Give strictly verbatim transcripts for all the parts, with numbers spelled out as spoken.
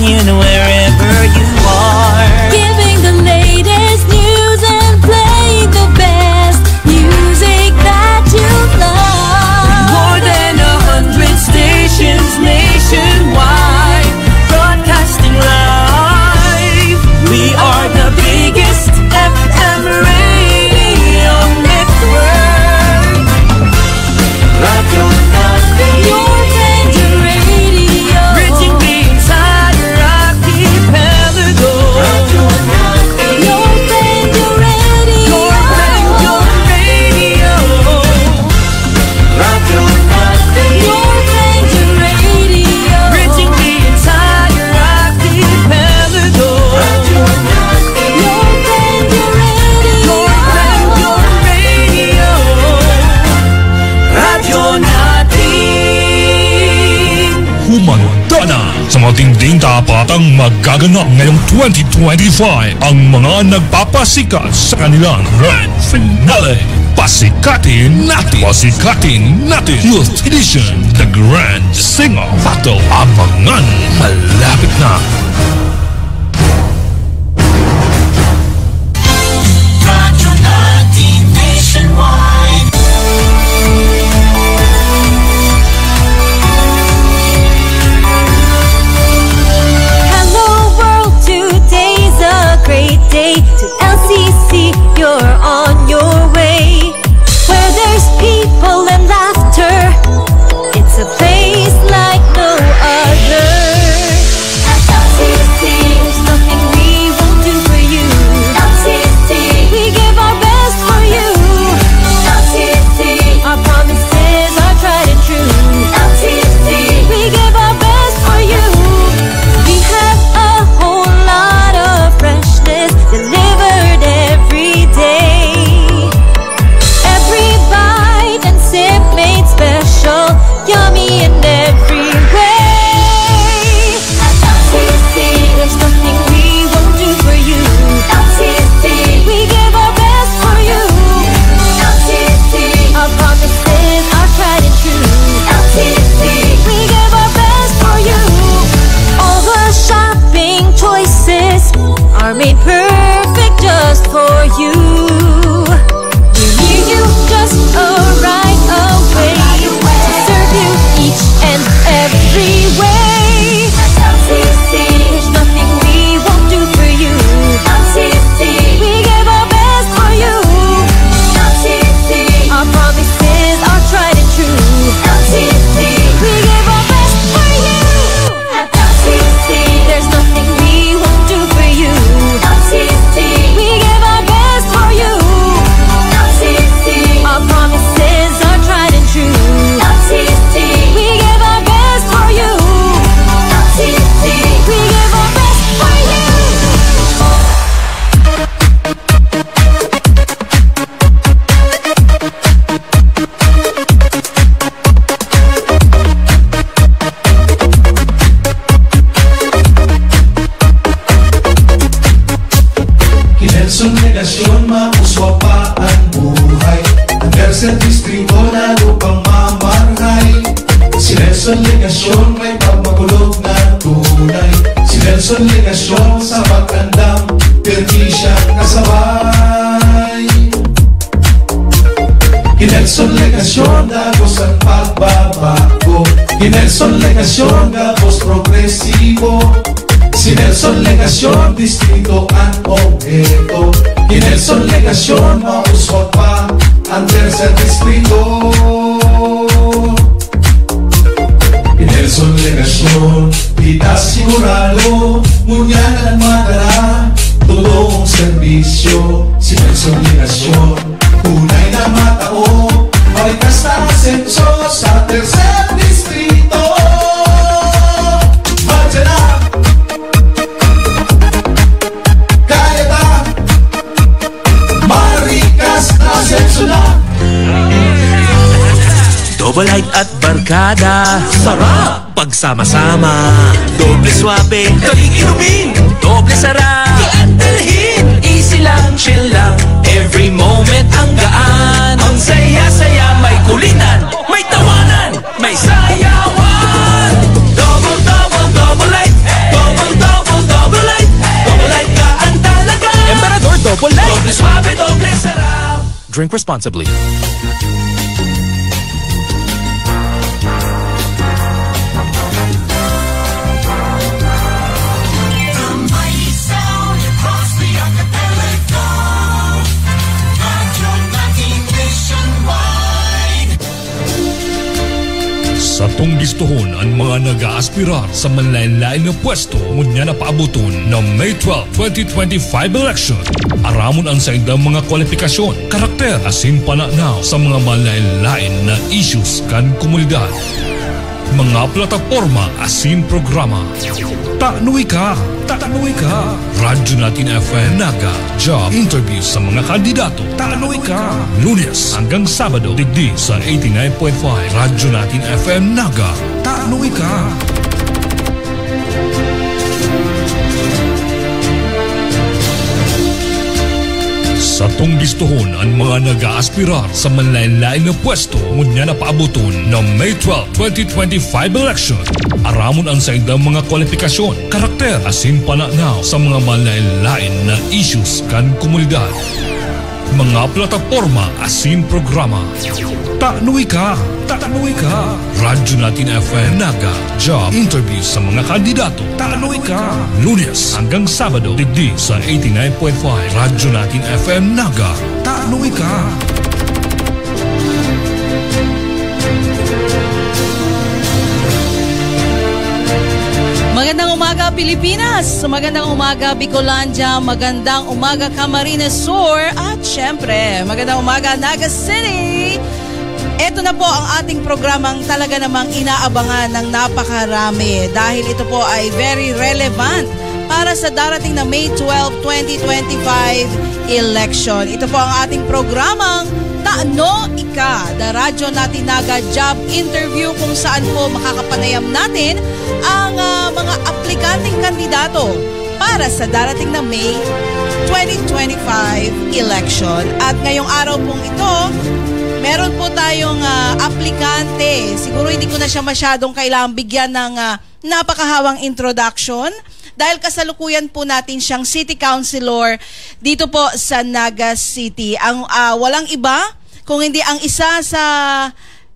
And wherever you are, giving the latest news and playing the best music that you love. More than a hundred stations nationwide, broadcasting live. We are the biggest F M radio network. Radyo Natin. Your friend, your radio. Reaching the entire archipelago. Radyo Natin. Your friend, your radio. Your friend, your radio. Radyo Natin. Your friend, your radio. Reaching the entire archipelago. Radyo Natin. Your friend, your radio. Your friend, your radio. Radyo Natin. Humanda na sa matinding tapatang magaganap ngayong twenty twenty-five ang mga nagpapasikat sa kanilang grand finale. Pasikatin natin! Pasikatin natin! Youth Edition, The Grand Sing-Off Battle. Abangan! Malapit na! Radyo Natin Nationwide. Hello world, today's a great day. To L C C, you're on your way. Where there's people and laughter, it's a place like no other. At L C C, there's nothing we won't do for you. L C C, we give our best for you. L C C, our promises are tried and true. L C C, we give our best for you. We have a whole lot of freshness delivered every day. Every bite and sip made special, yummy in every way. At L C C, there's nothing we won't do for you. L C C, we give our best for you. L C C, our promises are tried and true. L C C, we give our best for you. All the shopping choices are made perfect just for you. We're near you, just a ride away. To serve you each and every way. At L C C, there's nothing we won't do for you. L C C, we give our best for you. L C C, our promises are tried and true. L C C, we give our best for you. At L C C, there's nothing we won't do for you. L C C, we give our best for you. L C C, our promises are tried and true. L C C, we give our best for you. L C C, we give our best for you. Ki Nelson Legacion, mauswa pa an buhay. An tercer distrito lalo pang mamarhay. Si Nelson Legacion may pagmakulog na tunay. Si Nelson Legacion sa pag-andam, pirmi siyang kasabay. Ki Nelson Legacion, dagos an pagbabago. Ki Nelson Legacion, gabos progresibo. Si Nelson Legacion, distrito an obheto. Ki Nelson Legacion, mauswa pa an tercer distrito. Ki Nelson Legacion, kita sigurado, ngunyan an madara, totoong serbisyo. Si Nelson Legacion, tunay na matao, marikas na asenso sa tercer distrito. Marcha na! Kaya ta! Marikas na asenso na! Double Light at Barkada. Sarap! Pagsama-sama. Doble suabe. Daling inumin. Doble sarap. Kaantelhin. Easy lang, chill lang. Every moment ang gaan. Ang saya-saya, may kulitan, may tawanan, may sayawan. Double, double, Double Light. Double, double. Drink responsibly. Satong bistohon an mga nag-aaspirar sa manlaen-laen na pwesto ngunyan na paaboton na May twelve, twenty twenty-five election. Aramon an saindang mga kwalipikasyon, karakter asin pananaw sa mga manlaen-laen na issues kan komunidad. Mga plataporma asin programa. Tano ika! Tano ika! Radyo Natin F M Naga. Job interview sa mga kandidato. Tano ika! Lunes hanggang Sabado, digdi sa eighty-nine point five Radyo Natin F M Naga. Tano ika! Satong bistohon an mga nag-aaspirar sa manlaen-laen na pwesto ngunyan na paaboton na May twelve, twenty twenty-five election. Aramon an saindang mga kwalipikasyon, karakter asin pananaw sa mga manlaen-laen na issues kan komunidad. Mga plataporma asin programa. Tano ika! Tano ika! Radyo Natin F M Naga. Job interview sa mga kandidato. Tano ika! Lunes hanggang Sabado, digdi sa eighty-nine point five Radyo Natin F M Naga. Tano ika! Magandang umaga, Pilipinas! Magandang umaga, Bicolandia! Magandang umaga, Camarines Sur! At syempre, magandang umaga, Naga City! Eto na po ang ating programang talaga namang inaabangan ng napakarami dahil ito po ay very relevant para sa darating na May twelve, twenty twenty-five election. Ito po ang ating programang Tano Ika, The Radyo Natin Naga Job Interview, kung saan po makakapanayam natin ang, ah, mga aplikanteng kandidato para sa darating na May twenty twenty-five election. At ngayong araw pong ito, meron po tayong, ah, aplikante. Siguro hindi ko na siya masyadong kailangang bigyan ng, ah, napakahawang introduction dahil kasalukuyan po natin siyang city councilor dito po sa Naga City. Ang, ah, walang iba kung hindi ang isa sa,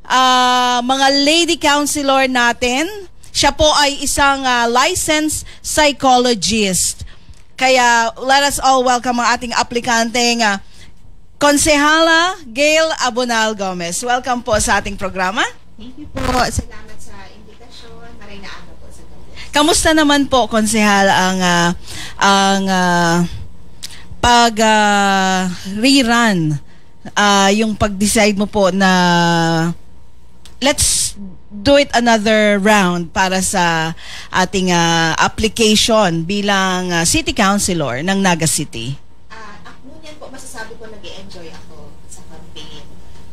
ah, mga lady councilor natin. Siya po ay isang, ah, licensed psychologist. Kaya let us all welcome ang ating aplikanteng, ah, Konsehala Gail Abonal Gomez. Welcome po sa ating programa. Thank you po. Salamat sa imbitasyon. Maray na aga po sa inyo. Kamusta naman po, Konsehal, ang, ah, ang, ah, pag, ah, rerun, ah, yung pag-decide mo po na let's do it another round para sa ating, ah, application bilang, ah, city councilor ng Naga City? Ah, ako, ngunyan po, masasabi ko nag-e-enjoy ako sa campaign.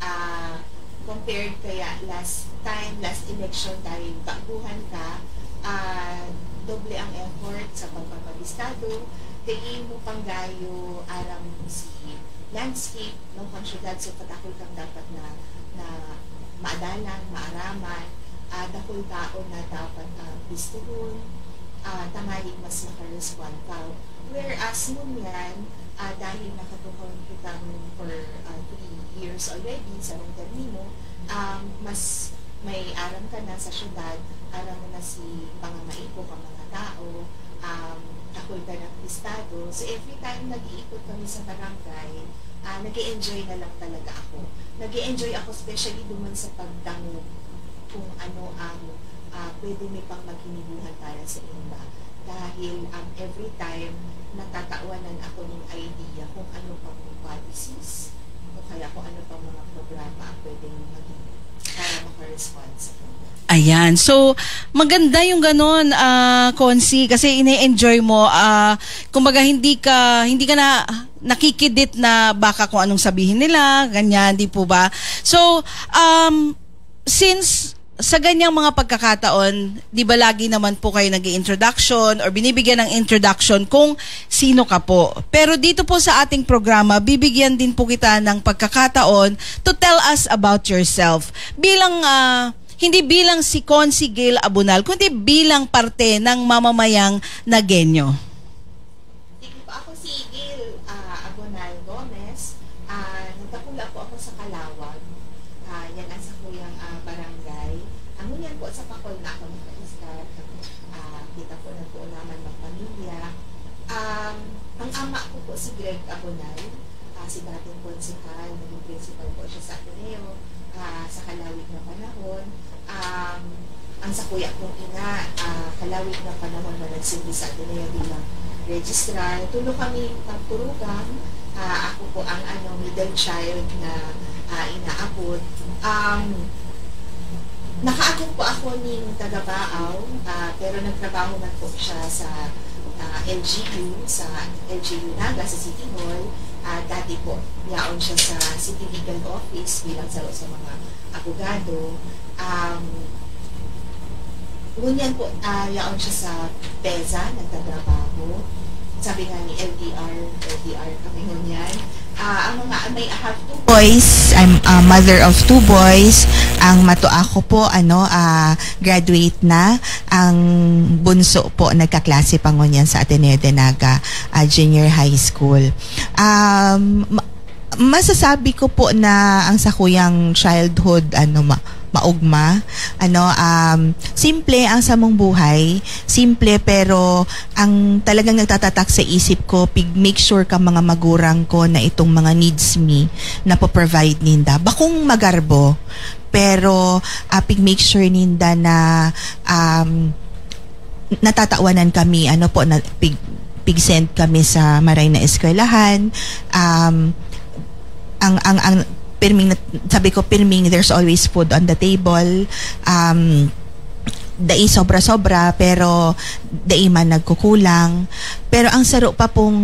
Ah, compared kaya last time, last election, dahil baguhan ka, ah, doble ang effort sa pagpapalistado, dai mo panggayo aram si landscape, no, kan syudad, so padakul kang dapat na, na maadalan, maaraman, ah, dakul taon na dapat, ah, bistuhon, ah, tanganing mas makarespond ka. Whereas ngunyan, ah, dahil nakatukaw kitang for, ah, three years already, sarong termino, um, mas may aram ka na sa syudad, aram mo na si pangangaipo ka mga tao, um, dakul ka ng listado. So, every time nag-iikot kami sa barangay, ah, nag-e-enjoy na lang talaga ako. Nag-e-enjoy ako, especially duman sa pagdangog kung ano ang, ah, pwede may pangmaginibuhan para sa iba. Dahil, um, every time natatawanan ako ng idea kung ano pang policies o kaya kung ano pang mga programa ang pwedeng maging para makarespond sa kanila. Ayan. So, maganda yung ganon, ah, Consi, kasi ine-enjoy mo, ah, kumbaga hindi ka, hindi ka na nakikidit na baka kung anong sabihin nila, ganyan, di po ba? So, um, since sa ganyang mga pagkakataon, di ba lagi naman po kayo nag introduction or binibigyan ng introduction kung sino ka po. Pero dito po sa ating programa, bibigyan din po kita ng pagkakataon to tell us about yourself. Bilang, ah, hindi bilang si Consi Gail Abonal, kundi bilang parte ng mamamayang Nagueño. Sige po, ako si Gail, ah, Abonal Gomez. Ah, nagdakula Si Greg Abonal, ah, si dating konsehal, naging principal po siya sa Ateneo, ah, sa kalawig na panahon. Um, ang sakuya kong ina, ah, kalawig na panahon na nagsilbi sa Ateneo bilang registrar. Tulo kami magturugang, ah, ako po ang, ano, middle child na, ah, inaabot. Um, nakaagom po ako ning taga Baaw, ah, pero nagtrabaho man po siya sa, ah, L G U, sa L G U Naga, sa City Hall. Ah, dati po, yaon siya sa City Legal Office bilang saro sa mga abogado. Um, ngunyan po, ah, yaon siya sa PEZA, nagtatrabaho. Sabi nga ni L D R, L D R kami ngunyan. Ah, ang mga, may, I have two boys. I'm a mother of two boys. Ang matua ko po, ano, ah, graduate na. Ang bunso po, nagkaklase pa ngunyan sa Ateneo de Naga, ah, Junior High School. Um, ma-, masasabi ko po na ang sakuyang childhood, ano, ma-, maugma. Ano, um, simple ang samong buhay. Simple, pero ang talagang nagtatatak sa isip ko, pig-, make sure ka mga magurang ko na itong mga needs mi, napo-provide ninda. Bakong magarbo, pero, ah, pig-make sure ninda na, um, natatawanan kami, ano po, na, pig-, pig-send kami sa maray na eskwelahan. Um, ang, ang, ang, pirming nat-, sabi ko, pirming, there's always food on the table. Um, dai sobra-sobra, pero dai man nagkukulang. Pero ang saro pa pong,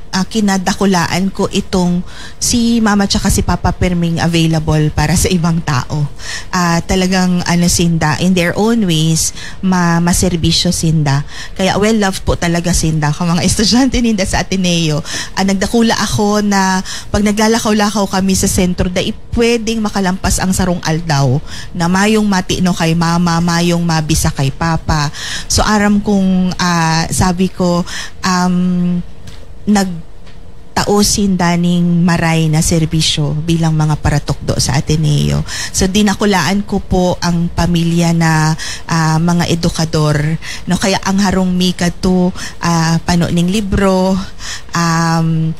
ah, kinadakulaan ko itong si mama tsaka si papa pirming available para sa ibang tao. Ah, talagang, ano, sinda, in their own ways, ma-, maserbisyo sinda. Kaya well loved po talaga sinda. Kung mga estudyante ninda sa Ateneo, ah, nagdakula ako na pag naglalakaw-lakaw kami sa sentro, dai pwedeng makalampas ang sarong aldaw na mayong matino kay mama, mayong mabisa kay papa. So, aram kong, ah, sabi ko, um, nagtao sinda ning maray na serbisyo bilang mga paratukdo sa Ateneo. So, dinakulaan ko po ang pamilya na, ah, mga edukador, no? Kaya ang harong mi kadto, ah, pano ning libro, um,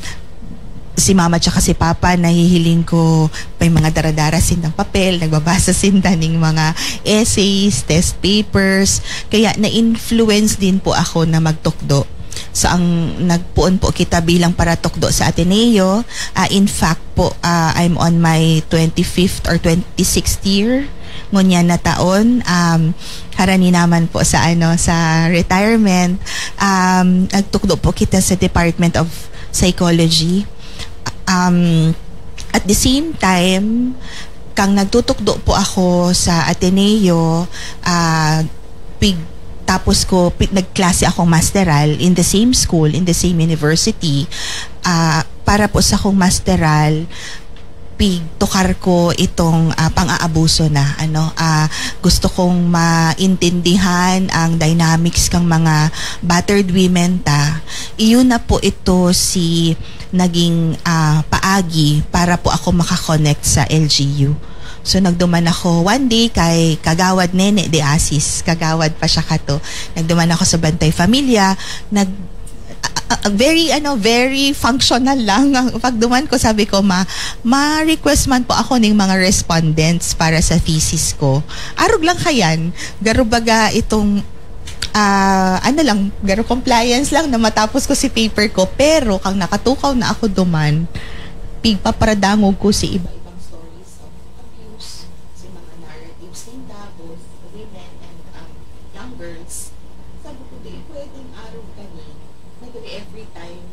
si mama tsaka si papa, nahihiling ko may mga daradara sindang papel, nagbabasa sinda ning mga essays, test papers. Kaya na-influence din po ako na magtukdo. So, ang nagpoon po kita bilang paratukdo sa Ateneo, ah, in fact po, ah, I'm on my twenty-fifth or twenty-sixth year ngunyan na taon. Um, harani naman po sa, ano, sa retirement, um, nagtukdo po kita sa Department of Psychology. Um, at the same time, kang nagtutukdo po ako sa Ateneo, ah, pig-, tapos ko, pi-, nagklase akong masteral in the same school, in the same university. Ah, para po sa akong masteral, pigtukar ko itong, ah, pang-aabuso na, ano, ah, gusto kong maintindihan ang dynamics kang mga battered women ta. Iyon na po ito si naging, ah, paagi para po ako makakonect sa L G U. So, nagduman ako one day kay Kagawad Nene de Asis. Kagawad pa siya kato. Nagduman ako sa Bantay Familia. Nag-, a-, a-, very, ano, very functional lang. Ang pagduman ko, sabi ko, "Ma, ma-request man po ako ning mga respondents para sa thesis ko." Arog lang kayan. Garo baga itong, ah, ano lang, garo compliance lang na matapos ko si paper ko. Pero, kang nakatukaw na ako duman, pigpaparadangog ko si iba-ibang stories of abuse, si mga narratives ninda, both women and, um, young girls. Sabi ko, "Di pwedeng arog kani." Nagre-, every time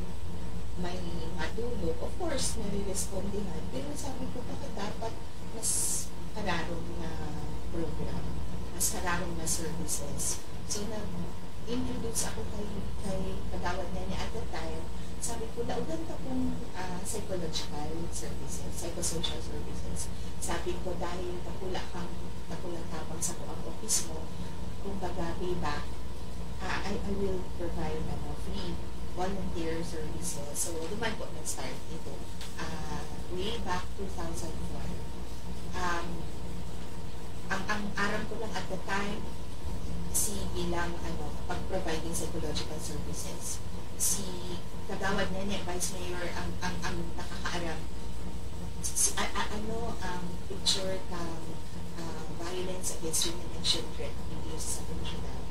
may madungog, of course, nare-respondihan. Pero sabi ko, "Bakit dapat mas kararong na program, mas kararong na services?" So, nag-introduce ako kay, kay Kagawad Nene at that time. Sabi ko, "Laogan ta pong, ah, psychological services, psychosocial services." Sabi ko, "Dahil dakula kang, dakulang tabang sa kuang office mo, kumbaga, payback, ah, I, I will provide, ano, free volunteer services." So, duman po nag-start ito, ah, way back two thousand four. Um, ang, ang aram ko lang at the time, si bilang, ano, pag-providing psychological services. Si Kagawad Nene, Vice Mayor, ang, ang, ang nakakaaram. Si, a, a, ano ang picture ng, ah, violence against women and children dito sa Sabon Syudad?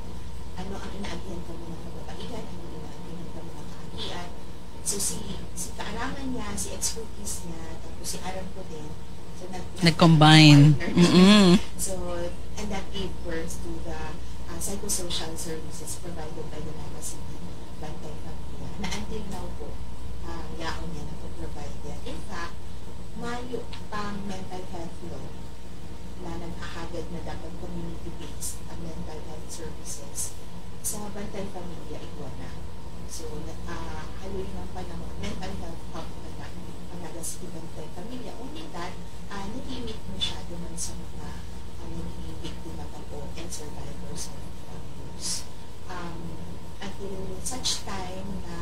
Ano ang inaagihan kamo ng kababaihan? Ano ang inaagihan kamo ng kaakian? So, si, si kaaraman niya, si expertise niya, tapos si aram ko din. So, nag- Nag-combine. Partners. Mm-mm. So, and that gave birth to the, uh, psychosocial services provided by the Naga City Bantay Pamilya. Na until now po, um, yaon niya na po provide yan. In fact, mayo pang mental health law na naghahagad na dapat community-based ang mental health services sa Bantay Pamilya, igwa na. So, na, ah, haloy ng panahon, mental health hub na lang ang Naga City Bantay Pamilya. Only that, ah, nag-limit masyado man sa mga, ah, nagiging biktima pa po and survivors of abuse. Um, until such time na,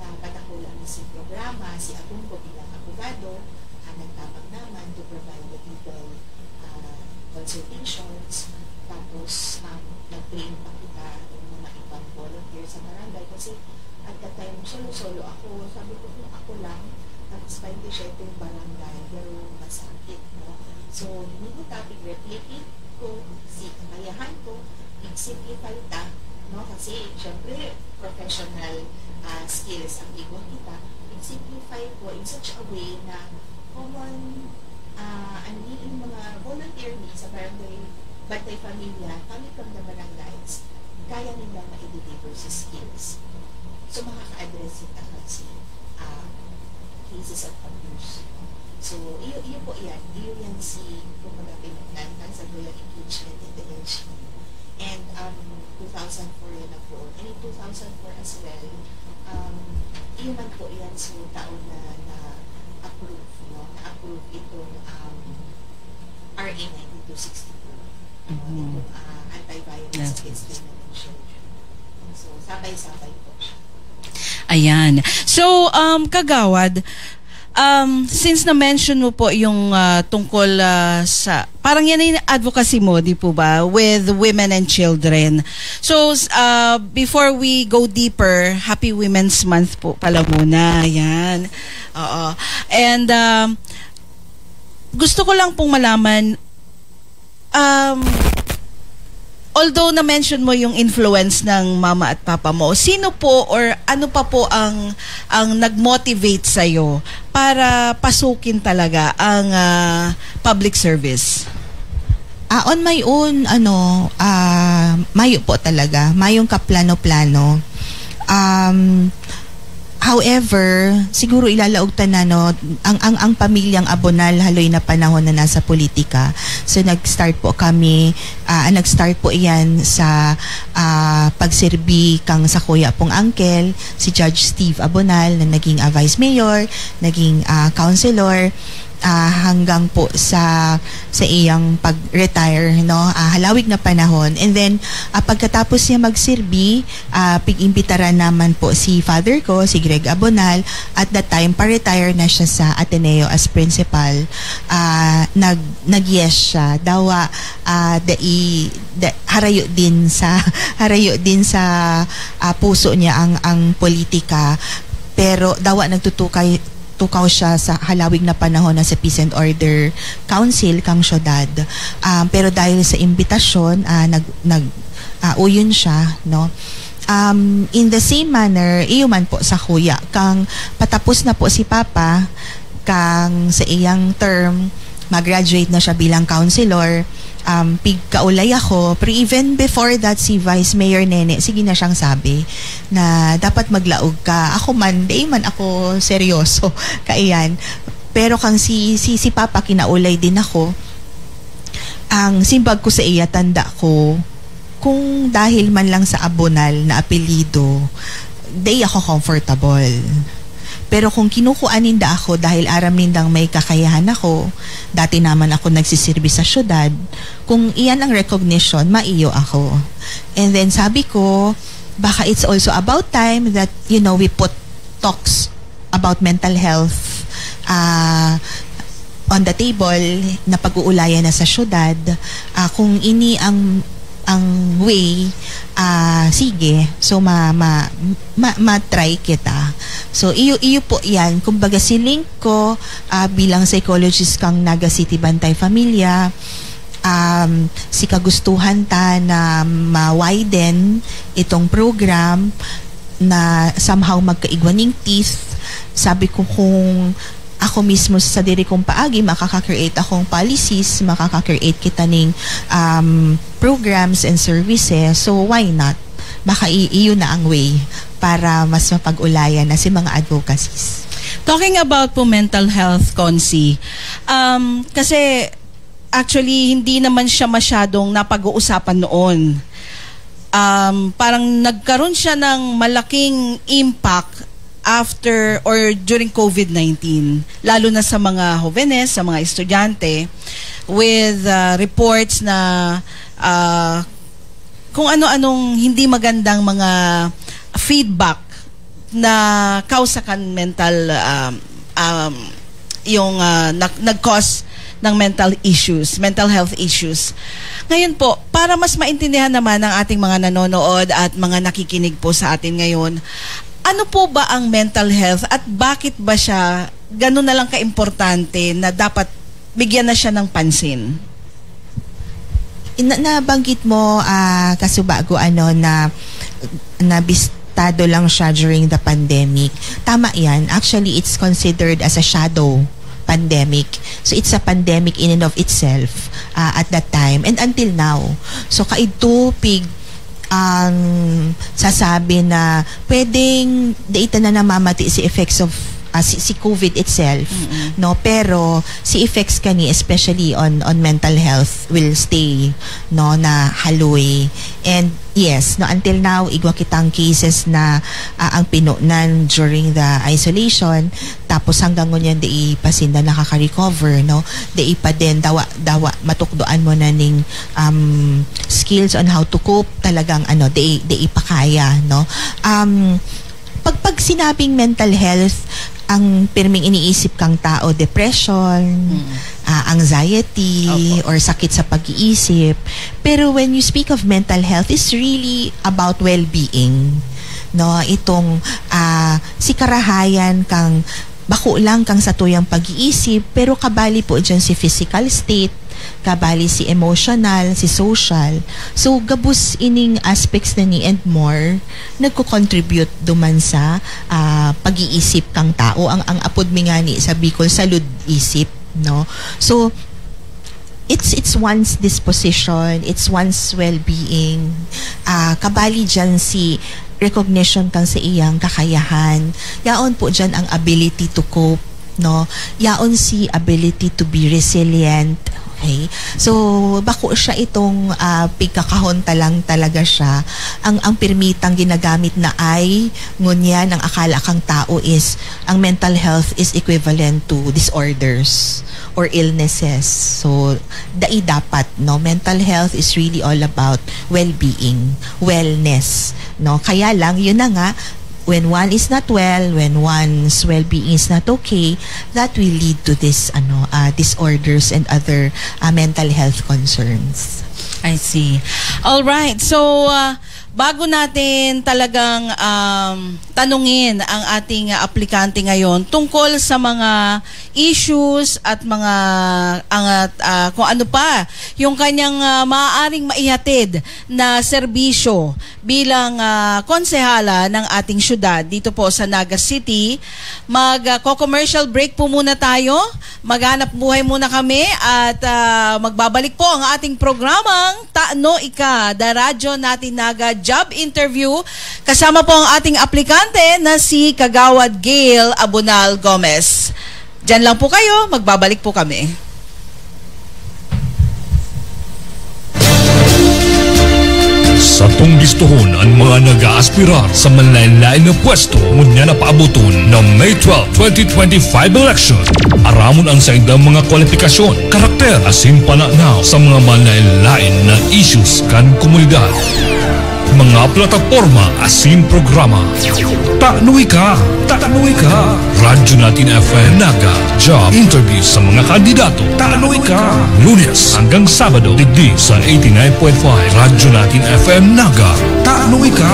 na patakulan na si programa, si Abunggo bilang abogado, ah, nagtabang naman to provide the legal, ah, consultations. Tapos, um, nag-train pa kita ng mga ibang volunteer sa barangay kasi at that time, solo-solo ako. Sabi ko, "Kung ako lang, tapos twenty-seven yung barangay, pero masakit, no?" So, hindi ko topic replicate ko, si kakayahan ko, i-simplify ta, no? Kasi, syempre, professional, ah, skills ang igwa kita. I-simplify ko in such a way na common, ah, ano ni, yung mga volunteer ni sa barangay, Bantay Pamilya, kami from the barangays, kaya nila ma-deliver sa skills. So, makaka-address kita kasi, ah, cases of abuse. So, iyo, iyo po yan. Iyo yan si, kumbaga, pinagtantang sa Royal Engagement Intelligence. And, um, two thousand four yan na po. And in two thousand four as well, um, iyo man po yan, so, taon na na-approve, no? Na-approve itong, um, R A ninety-two sixty-two. Mhm. Itong, ah, anti-violence Yes. against women and children. So, sabay-sabay po siya. Ayan. So, um, Kagawad, um, since na-mention mo po yung, ah, tungkol, ah, sa, parang yan yung advocacy mo, di po ba, with women and children. So, s-, ah, before we go deeper, Happy Women's Month po pala muna. Ayan. Oo. And, um, gusto ko lang pong malaman, um, although na-mention mo yung influence ng mama at papa mo, sino po or ano pa po ang, ang nag-motivate sa'yo para pasukin talaga ang, ah, public service? Ah, on my own, ano, ah, mayo po talaga. Mayong kaplano-plano. Um, however, siguro ilalaog ta na, no, ang, ang, ang pamilyang Abonal, haloy na panahon na nasa politika. So, nag-start po kami, ah, nag-start po iyan sa, ah, pagserbi kang sakuya pong uncle, si Judge Steve Abonal, na naging, ah, vice mayor, naging, ah, councilor, ah, hanggang po sa, sa iyang pag-retire, no? Ah, halawig na panahon. And then, ah, pagkatapos niya magserbi, ah, pig-imbitaran naman po si father ko, si Greg Abonal. At that time, pa-retire na siya sa Ateneo as principal. Ah, nag-, nag-yes siya. Dawa, ah, dai, da-, harayo din sa, harayo din sa, ah, puso niya ang, ang politika. Pero dawa nagtutukay, tukaw siya sa halawig na panahon na sa Peace and Order Council kang syudad. Um, pero dahil sa imbitasyon, ah, nag-, nag-, ah, uyon siya, no? Um, in the same manner, iyo man po sakuya, kang patapos na po si Papa, kang sa iyang term, mag-graduate na siya bilang councilor, um, pigkaulay ako. Pero even before that, si Vice Mayor Nene, sige na siyang sabi na dapat maglaog ka. Ako man, di man ako seryoso, kaiyan. Pero kang si, si, si Papa, kinaulay din ako. Ang simbag ko sa iya, tanda ko, kung dahil man lang sa Abonal na apelyido, di ako comfortable. Pero kung kinukuha ninda ako dahil aram nindang may kakayahan ako, dati naman ako nagsisirbi sa syudad, kung iyan ang recognition, maiyo ako. And then sabi ko, baka it's also about time that, you know, we put talks about mental health, ah, on the table na pag-uulayan na sa syudad. Ah, kung ini ang ang way, ah, sige. So, ma-, ma-, ma-, ma-try kita. So, iyo, iyo po yan. Kumbaga, si link ko, ah, bilang psychologist kang Naga City Bantay Familia, um, si kagustuhan ta na ma-widen itong program na somehow magkaigwa ning teeth. Sabi ko, kung ako mismo sa sadiri kong paagi, makaka-create akong policies, makaka-create kita ning, um, programs and services. So, why not? Baka i-, iyon na ang way para mas mapag-ulayan na si mga advocacies. Talking about po mental health, Consi, um, kasi actually, hindi naman siya masyadong napag-uusapan noon. Um, parang nagkaroon siya ng malaking impact after or during covid nineteen, lalo na sa mga hobenes, sa mga estudyante, with, uh, reports na, uh, kung ano-anong hindi magandang mga feedback na kausa kan mental, um, um, yung, uh, nag-, nag-cause ng mental issues, mental health issues. Ngayon po, para mas maintindihan naman ng ating mga nanonood at mga nakikinig po sa atin ngayon, ano po ba ang mental health at bakit ba siya ganun na lang kaimportante na dapat bigyan na siya ng pansin? Na-, nabanggit mo, ah, kasubago, ano, na nabistado lang siya during the pandemic. Tama yan. Actually, it's considered as a shadow pandemic. So, it's a pandemic in and of itself, ah, at that time and until now. So, kaidto pig ang sasabi na pwedeng dai ta na namamati si effects of, ah, si, si covid itself, Mm-mm. no? Pero si effects kani, especially on, on mental health, will stay, no, na haloy. And yes, no, until now, igwa kitang cases na, ah, ang pinunan during the isolation, tapos hanggang ngunyan, dai pa sinda nakaka-recover, no? Dai pa din, dawa, dawa, matukdoan mo na ning, um, skills on how to cope, talagang, ano, dai, dai pa kaya, no? Um, pag, pag sinabing mental health, ang pirming iniisip kang tao, depression, Mm. ah, anxiety, Opo. or sakit sa pag-iisip. Pero when you speak of mental health, is really about well-being, no? Itong, ah, si karahayan kang bako lang kang satuyang pag-iisip, pero kabali po dyan si physical state, kabali si emotional, si social. So, gabos ining aspects na ni and more, nagko-contribute duman sa, ah, pag-iisip kang tao. Ang, ang apod mi ngani sa Bicol, salud isip, no? So, it's, it's one's disposition, it's one's well-being. Ah, kabali dyan si recognition kang sa iyang kakayahan. Yaon po dyan ang ability to cope, no? Yaon si ability to be resilient. Okay? So, bako siya itong, ah, pigkakahon ta lang talaga siya. Ang, ang pirmitang ginagamit na I, ngunyan, ang akala kang tao is, ang mental health is equivalent to disorders or illnesses. So, dai dapat, no? Mental health is really all about well-being, wellness, no? Kaya lang, yun na nga, when one is not well, when one's well-being is not okay, that will lead to this, ano, ah, disorders and other, ah, mental health concerns. I see. All right. So, ah, bago natin talagang, um, tanungin ang ating, ah, aplikante ngayon tungkol sa mga issues at mga, ang, ah, kung ano pa yung kanyang, ah, maaaring maihatid na serbisyo bilang, ah, konsehala ng ating syudad dito po sa Naga City. Mag, ah, co-commercial break po muna tayo. Maghanap buhay muna kami at, ah, magbabalik po ang ating programang Tano Ika, The Radyo Natin Naga Job Interview. Kasama po ang ating aplikante na si Kagawad Gail Abonal Gomez. Diyan lang po kayo, magbabalik po kami. Satong bistohon an mga nag-aaspirar sa manlaen-laen na pwesto ngunyan na paaboton na May twelve, twenty twenty-five election. Aramon an saindang mga kwalipikasyon, karakter, asin pananaw sa mga manlaen-laen na issues kan komunidad. Mga plataporma asin programa. Tanoy ka! Tanoy ka! Radyo Natin F M Naga, job interview sa mga kandidato. Tanoy ka! Lunes hanggang Sabado, digdi sa eighty-nine point five Radyo Natin F M Naga. Tanoy ka!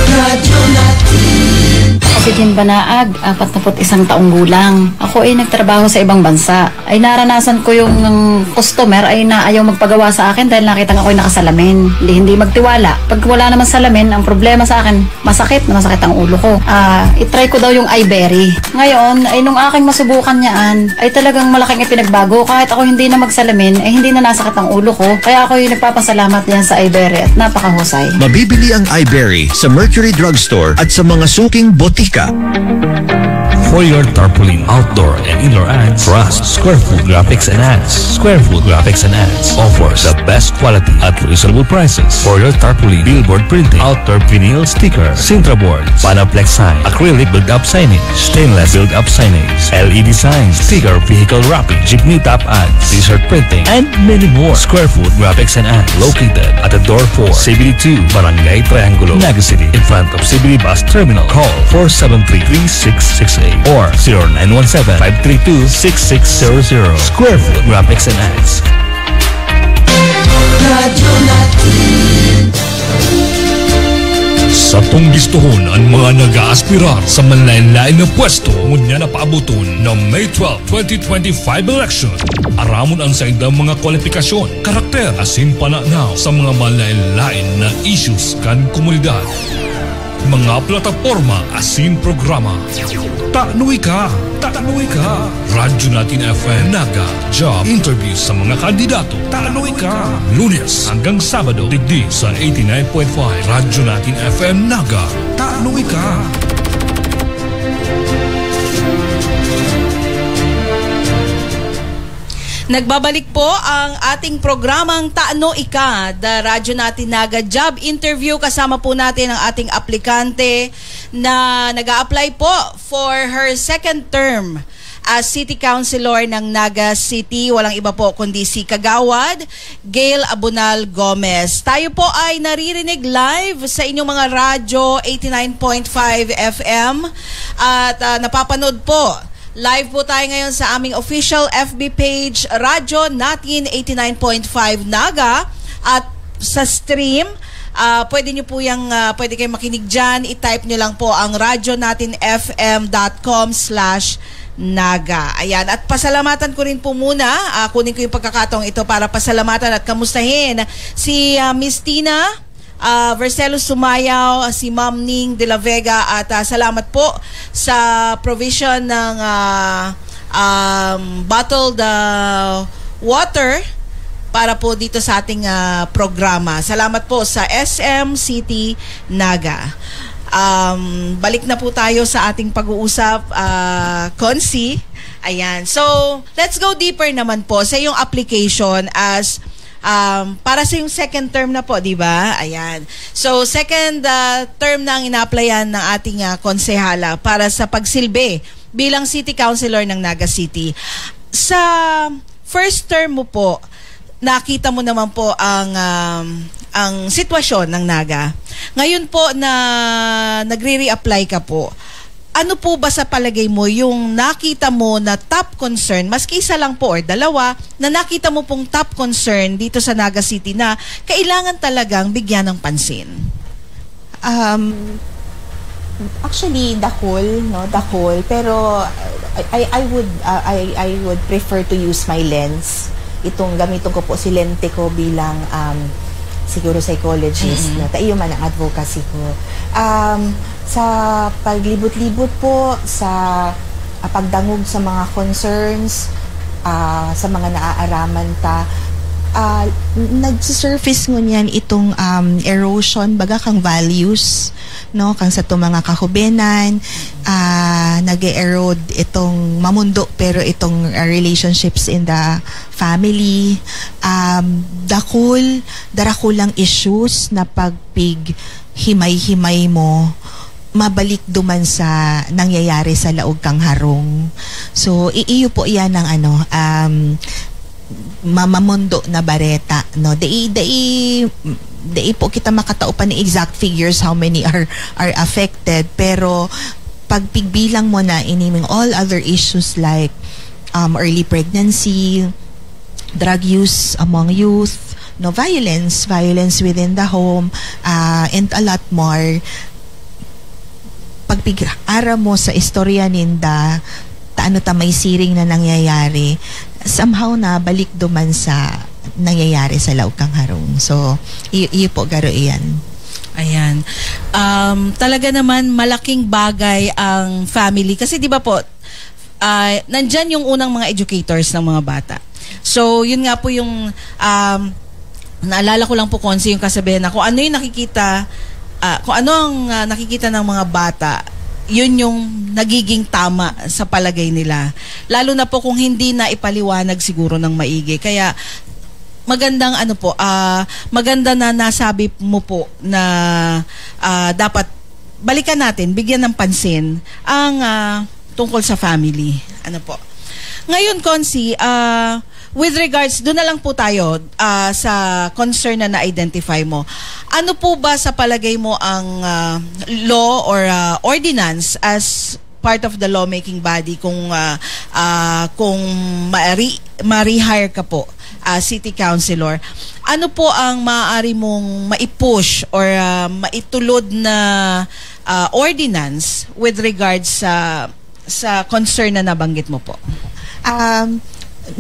Radyo Natin. Ako si Jean Banaag, apat na put isang taong gulang. Ako ay nagtrabaho sa ibang bansa. Ay naranasan ko yung customer ay na ayaw magpagawa sa akin dahil nakita nga ako'y nakasalamin. Hindi, hindi magtiwala. Pag wala naman salamin, ang problema sa akin, masakit na masakit ang ulo ko. Ah, itry ko daw yung Iberry. Ngayon, ay nung aking masubukan niyaan, ay talagang malaking ipinagbago. Kahit ako hindi na magsalamin, ay hindi na nasakit ang ulo ko. Kaya ako'y nagpapasalamat diyan sa Iberry at napakahusay. Mabibili ang Iberry sa Mercury Drugstore at sa mga suking botika. For your tarpaulin outdoor and indoor ads, trust Square Food Graphics and Ads. Square Food Graphics and Ads offers the best quality at reasonable prices for your tarpaulin, billboard printing, outdoor vinyl sticker, Sintra boards, Panoplex sign, acrylic build-up signage, stainless build-up signage, L E D signs, sticker, vehicle wrapping, jeepney top ads, t-shirt printing, and many more. Square Food Graphics and Ads, located at the door four, C B D two, Barangay Triangulo, Naga City, in front of C B D Bus Terminal. Call four seven three, three six six eight or zero nine one seven, five three two, six six zero zero. Square Food Graphics and Ads. Radyo Natin. Satong bistohon an mga nag-aaspirar sa manlaen-laen na pwesto ngunyan na paaboton na May twelve, twenty twenty-five election. Aramon an saindang mga kwalipikasyon, karakter, asin pananaw sa mga manlaen-laen na issues kan komunidad. Mga plataporma asin programa. Tanoy ka! Tanoy ka! Radyo Natin F M Naga. Job interview sa mga kandidato. Tanoy ka! Lunes hanggang Sabado, digdi sa eighty-nine point five Radyo Natin F M Naga. Tanoy ka! Nagbabalik po ang ating programang Tano Ika, The Radyo Natin Naga Job Interview. Kasama po natin ang ating aplikante na nag-a-apply po for her second term as City Councilor ng Naga City. Walang iba po kundi si Kagawad Gail Abunal Gomez. Tayo po ay naririnig live sa inyong mga radyo, eighty-nine point five F M. At, ah, napapanood po. Live po tayo ngayon sa aming official F B page, Radyo Natin eighty-nine point five Naga. At sa stream, ah, pwede nyo po yung, ah, pwede kayong makinig dyan. I-type nyo lang po ang radyo natin F M dot com slash Naga. Ayan. At pasalamatan ko rin po muna. Ah, kunin ko yung pagkakataong ito para pasalamatan at kamustahin si, ah, Miss Tina, ah, Vercelo Sumayaw, si Ma'am Ning de la Vega, at, ah, salamat po sa provision ng, ah, um, bottled, ah, water para po dito sa ating, ah, programa. Salamat po sa S M City Naga. Um, balik na po tayo sa ating pag-uusap, ah, Consi. Ayan. So, let's go deeper naman po sa iyong application as, um, para sa yung second term na po, di ba? Ayan. So, second, ah, term na ang ina-applyan ng ating, ah, konsehala para sa pagsilbi bilang city councilor ng Naga City. Sa first term mo po, nakita mo naman po ang, um, ang sitwasyon ng Naga. Ngayon po na nagre-reapply ka po, ano po ba sa palagay mo yung nakita mo na top concern, maski isa lang po or dalawa, na nakita mo pong top concern dito sa Naga City na kailangan talagang bigyan ng pansin? Um, actually, the whole, no, the whole. Pero, uh, I, I, I would, uh, I, I would prefer to use my lens. Itong gamiton ko po si lente ko bilang, um, siguro psychologist, Mm-mm. no, ta iyo man ang advocacy ko. Um, sa paglibot-libot po, sa, ah, pagdangog sa mga concerns, ah, sa mga naaaraman ta, ah, n-, nagsisurface ngunyan itong, um, erosion, baga, kang values, no, kang satong mga kahubenan, ah, nag-e-erode itong mamundo, pero itong, ah, relationships in the family, um, dakul, darakulang issues na pagpighimay-himay mo, mabalik duman sa nangyayari sa laog kang harong. So, i-, iyo po yan ang ano, um, mamamundo na bareta, no? Dai, dai, dai po kita makatao pa ni exact figures how many are, are affected, pero pag pigbilang mo na iniming all other issues like, um, early pregnancy, drug use among youth, no, violence, violence within the home, ah, and a lot more, pag pig-aram mo sa istorya ninda, ta ano ta may siring na nangyayari, somehow na balik duman sa nangyayari sa laog kan harong. So, i-, iyo po, garo iyan. Ayan. Um, talaga naman, malaking bagay ang family. Kasi di ba po, ah, nandyan yung unang mga educators ng mga bata. So, yun nga po yung, um, naalala ko lang po, Consi, yung kasabihan na kung ano yung nakikita, ah, kung ano ang, ah, nakikita ng mga bata, yun yung nagiging tama sa palagay nila. Lalo na po kung hindi na ipaliwanag siguro ng maigi. Kaya magandang ano po, ah, maganda na nasabi mo po na, ah, dapat balikan natin, bigyan ng pansin ang, ah, tungkol sa family. Ano po? Ngayon, Consi, ah, with regards, doon na lang po tayo, ah, sa concern na na-identify mo. Ano po ba sa palagay mo ang, ah, law or, ah, ordinance as part of the lawmaking body kung, ah, ah, kung ma-re-, ma-rehire ka po, ah, city councilor? Ano po ang maaari mong mai-push or, ah, maitulod na, ah, ordinance with regards sa, sa concern na nabanggit mo po? Um,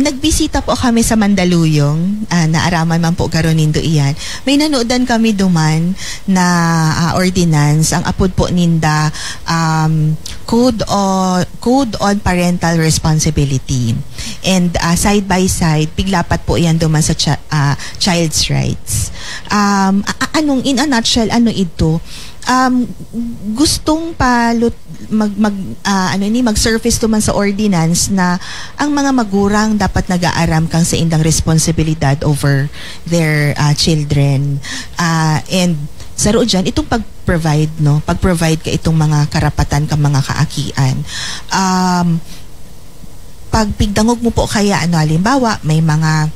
nagbisita po kami sa Mandaluyong, ah, naaraman man po garo nindo iyan. May nanodan kami duman na, ah, ordinance. Ang apod po ninda, um, Code on, Code on Parental Responsibility. And, ah, side by side, piglapat po iyan duman sa cha-, ah, child's rights. Um, a-, a-, anong, in a nutshell, ano ito? Um, gustong palut-, mag, mag, ah, ano ini, mag-surface duman sa ordinance na ang mga magurang dapat nag-aaram kan saindang responsibilidad over their, ah, children. Ah, and saro diyan, itong pag-provide, no? Pag-provide kan itong mga karapatan kan mga kaakian. Um, pag pigdangog mo po kaya, ano, halimbawa, may mga,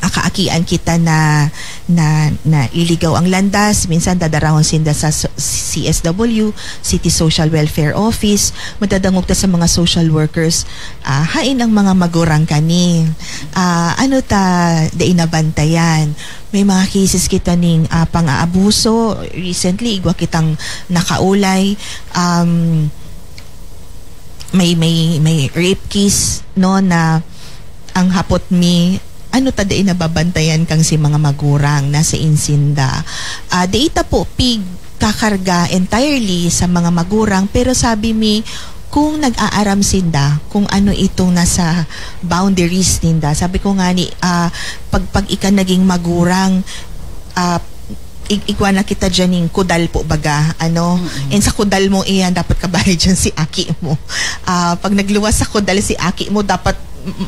ah, kaakian kita na, na, nailigaw ang landas, minsan dadarahon sinda sa so-, C S W, City Social Welfare Office, madadangog ta sa mga social workers, ah, hain ang mga magurang kani. Ah, ano ta, dai nabantayan. May mga cases kita ning, ah, pang-aabuso. Recently, igwa kitang nakaulay. Um, may, may, may rape case, no, na ang hapot mi, ano ta dai nababantayan kan si mga magurang, nasa insinda. Ah, dai ta po pigkakarga entirely sa mga magurang, pero sabi mi, kung nag-aaram sinda kung ano itong nasa boundaries ninda. Sabi ko nga ni, ah, pag, pag ika naging magurang, ah, ig-, igwa na kita dyan ning kudal po baga, ano? Mm-mm. And sa kudal mo iyan, dapat kabali dyan si aki mo. Ah, pag nagluwas sa kudal si aki mo, dapat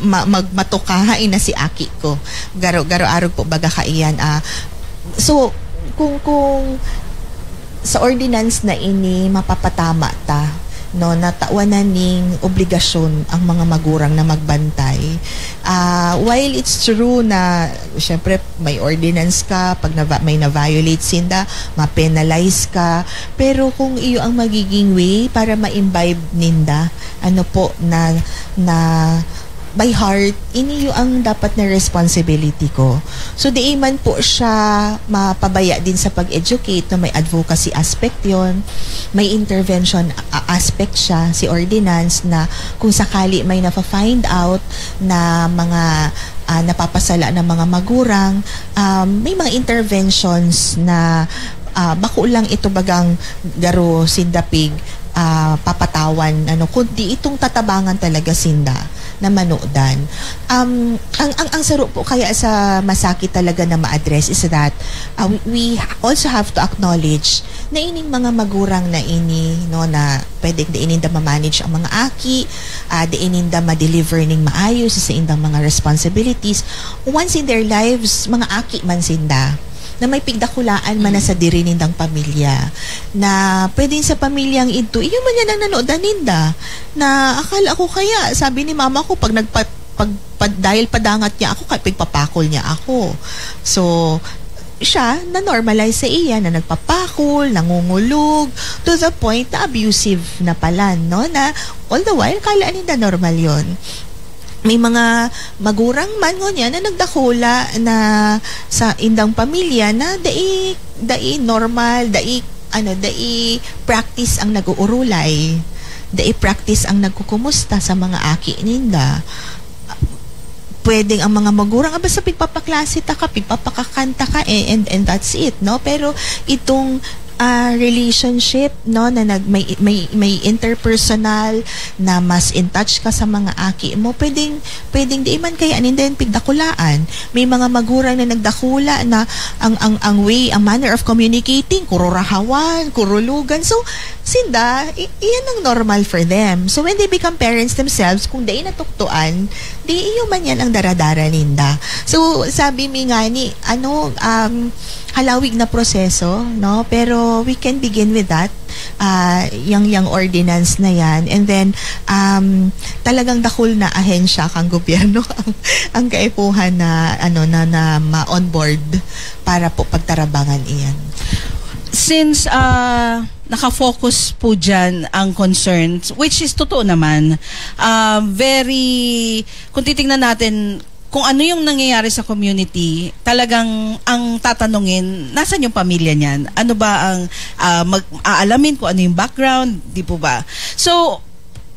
ma-, mag-, matukaha, eh, na si aki ko. Garo, garo arog po baga kaiyan. Ah, so, kung, kung sa ordinance na ini, mapapatama ta, no, natawan na ning obligasyon ang mga magurang na magbantay. Ah, while it's true na, syempre, may ordinance ka, pag na, may na-violate sinda, ma-penalize ka. Pero kung iyo ang magiging way para ma-imbibe ninda, ano po, na, na by heart, iniyo ang dapat na responsibility ko. So, di man po siya mapabaya din sa pag-educate, no? May advocacy aspect yon, may intervention a-, aspect siya, si ordinance, na kung sakali may nafa-find out na mga, ah, napapasala ng mga magurang, um, may mga interventions na, ah, bako lang ito bagang garo sinda pig, ah, papatawan, ano, kundi itong tatabangan talaga sinda na manodan. Um, ang, ang, ang saro po kaya sa masakit talaga na ma-address is that, ah, we, we also have to acknowledge na ining mga magurang na ini, no, na pwede na ininda ma-manage ang mga aki, ah, di ininda ma-deliver ning maayo sa saindang mga responsibilities. Once in their lives, mga aki man sinda, na may pigdakulaan man na sa diri nindang pamilya, na pwedeng sa pamilyang idto, iyo man yan ang nanodan ninda, na akala ko kaya, sabi ni mama ko, pag nagpa-, pag, pag, dahil padangat niya ako, kaya pigpapakol niya ako. So, siya, na-normalize sa iya na nagpapakol, nangungulog, to the point na abusive na pala, no? Na all the while, kala ninda normal yon. May mga magurang man ngunyan na nagdakula na sa indang pamilya na dai, dai normal, dai, ano, dai practice ang nag-uurulay, dai practice ang nagkukumusta sa mga aki ninda. Pwedeng ang mga magurang, "Ah, basta pigpapaklase ta ka, pigpapakakanta ka, eh, and, and that's it," no? Pero itong, ah, relationship, no, na nag-, may, may, may interpersonal, na mas in touch ka sa mga aki mo, pwedeng, pwedeng di man kaya ninda yan pigdakulaan. May mga magurang na nagdakula na ang, ang, ang way, ang manner of communicating, kururahawan, kurulugan. So, sinda, i-, iyan ang normal for them. So, when they become parents themselves, kung dai natukdoan, di iyo man yan ang daradara ninda. So, sabi mi nga ni, ano, um, halawig na proseso, no? Pero we can begin with that. Ah, yang, yang ordinance na yan. And then, um, talagang dakul na ahensya kang gobyerno ang, ang kaipuhan na, ano, na, na ma-onboard para po pagtarabangan iyan. Since, ah, naka-focus po dyan ang concerns, which is totoo naman, ah, very, kung titingnan natin kung ano yung nangyayari sa community, talagang ang tatanungin, nasan yung pamilya niyan? Ano ba ang, ah, mag-aalamin kung ano yung background, di po ba? So,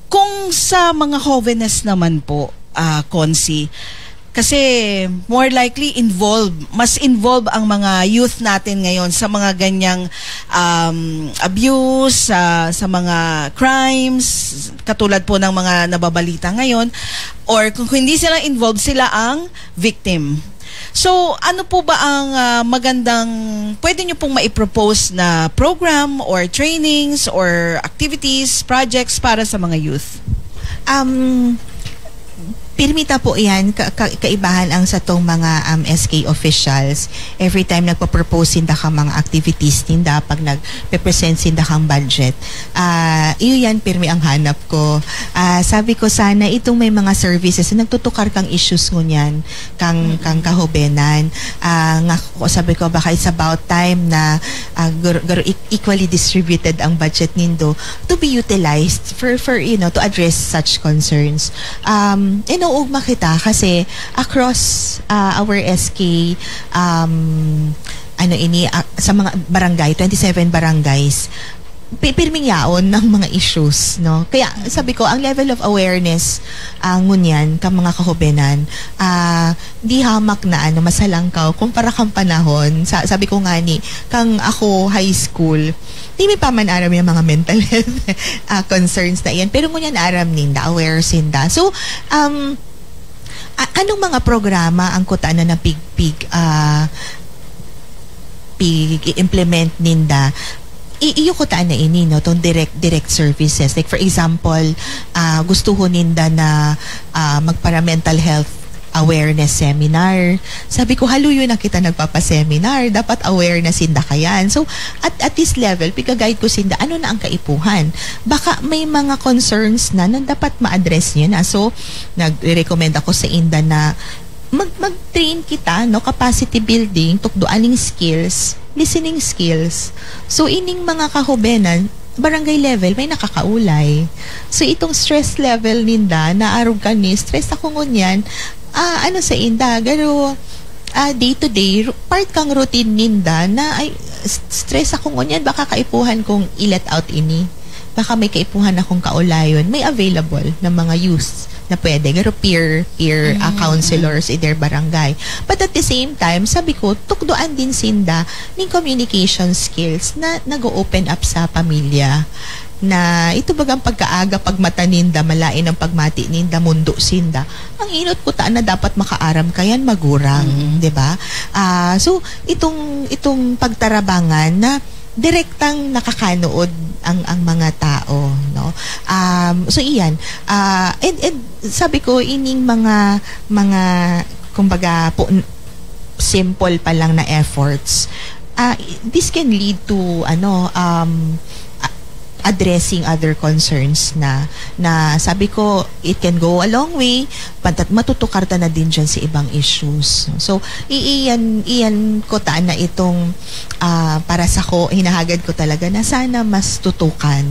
kung sa mga jovenes naman po, ah, Consi, kasi more likely involved, mas involved ang mga youth natin ngayon sa mga ganyang, um, abuse, sa, sa mga crimes, katulad po ng mga nababalita ngayon, or kung hindi sila involved, sila ang victim. So, ano po ba ang, ah, magandang pwede nyo pong maipropose na program or trainings or activities, projects para sa mga youth? Um, pirmi ta po iyan, ka-, ka-, kaibahan ang satong mga, um, S K officials. Every time nagpo-propose sinda ka mga activities ninda, pag nagpe-present sinda kang budget, ah, iyo yan, pirmi ang hanap ko. Ah, sabi ko, sana itong may mga services na nagtutukar kang issues ngunyan, kang, Mm. kang kahobenan. Ah, nga, sabi ko, baka it's about time na, ah, gur-, gur-, e-, equally distributed ang budget nindo to be utilized for, for, you know, to address such concerns. Um, inuugma kita kasi across, ah, our S K, um, ano ini, ah, sa mga barangay, twenty-seven barangays, pi-, pirming yaon ng mga issues, no? Kaya sabi ko, ang level of awareness, ah, ngunyan, ka mga kahobenan, ah, di hamak na, ano, masalangkaw kumpara kang panahon. Sa-, sabi ko nga ni, kang ako high school, di mi pa man aram yung mga mental health, ah, concerns na iyan. Pero ngunyan aram ninda, aware sinda. So, um, a-, anong mga programa ang kuta na napigpig, ah, pig-implement ninda? I-, iyo kuta na ini, no, tong direct, direct services. Like, for example, ah, gusto ho ninda na, ah, magpara mental health awareness seminar. Sabi ko, "Haluyo na kita nagpapa-seminar. Dapat aware na sinda kayan." So, at, at this level, piga-guide ko sinda, ano na ang kaipuhan. Baka may mga concerns na, na dapat ma-address niyo na. So, nagre-recommend ako sa inda na mag-, mag-train kita, no? Capacity building, tukdoan ning skills, listening skills. So, ining mga kahobenan, barangay level, may nakakaulay. So, itong stress level ninda, naarog ka ni, "Stress ako ngunyan." Ah, ano sa inda, garo, ah, day to day, ru-, part kang routine ninda na, "Ay, s-, stress ako ngunyan, baka kaipuhan kong i-let out ini. Baka may kaipuhan akong kaulayon." May available na mga youth na pwede, garo peer, peer, ah, Mm. counselors in their barangay. But at the same time, sabi ko, tukdoan din sinda ning communication skills na nag-o-open up sa pamilya. Na ito bagang pagkaaga, pagmata ninda, malain ang pagmati ninda, mundo sinda. Ang inot ko ta na dapat makaaram kayan magurang, Mm. di ba? Ah, so, itong, itong pagtarabangan na direktang nakakanood ang, ang mga tao, no? Um, so, iyan. Ah, and, and sabi ko, ining mga, mga, kumbaga, po, n-, simple pa lang na efforts, ah, this can lead to, ano, um, ah, addressing other concerns na, na sabi ko, it can go a long way, pantat matutukar ta na din dyan sa ibang issues. So, i-, iyan, iyan ko ta na itong, ah, para sa ko, hinahagad ko talaga na sana mas tutukan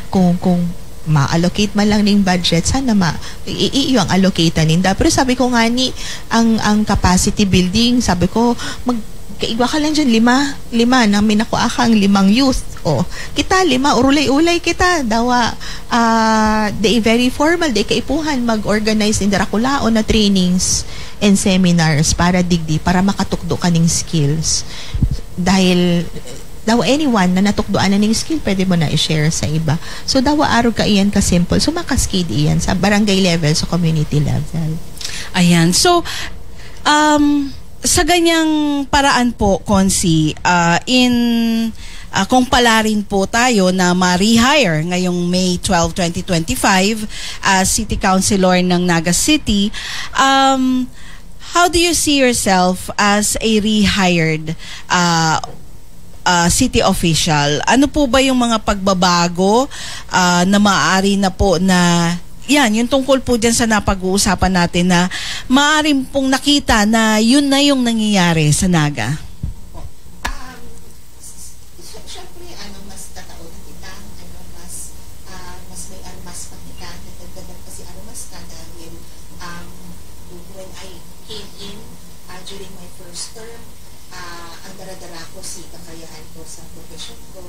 kung, kung ma-allocate man lang ning budget, sana ma-, i-, i-, iyo ang allocate ninda. Pero sabi ko nga ni, ang, ang capacity building, sabi ko, mag-, kaigwa ka lang dyan, lima, lima na may nakuha kang limang youth. O, kita lima, urulay-ulay kita. Dawa, ah, di very formal, di kaipuhan mag-organize in darakulaon na trainings and seminars para digdi, para makatukdo kaning skills. Dahil, daw anyone na natukdoan na ning skill, pwede mo na i-share sa iba. So, dawa arog ka iyan ka simple. So, makascade iyan sa barangay level, sa community level. Ayan. So, um, sa ganyang paraan po, Consi, ah, in, ah, kung palarin po tayo na ma-rehire ngayong May twelve, twenty twenty-five, as City Councilor ng Naga City, um, how do you see yourself as a rehired, ah, ah, city official? Ano po ba yung mga pagbabago, ah, na maaari na po na, yan, yung tungkol po dyan sa napag-uusapan natin na maaari pong nakita na yun na yung nangyayari sa Naga? Um, s- s- syempre, ano, mas tatao na kita, ano, mas, ah, mas may armas pa kita, nagdagdagan pa si armas ka dahil, um, when I came in, ah, during my first term, ah, ang daradara ko si kakayahan ko sa profession ko,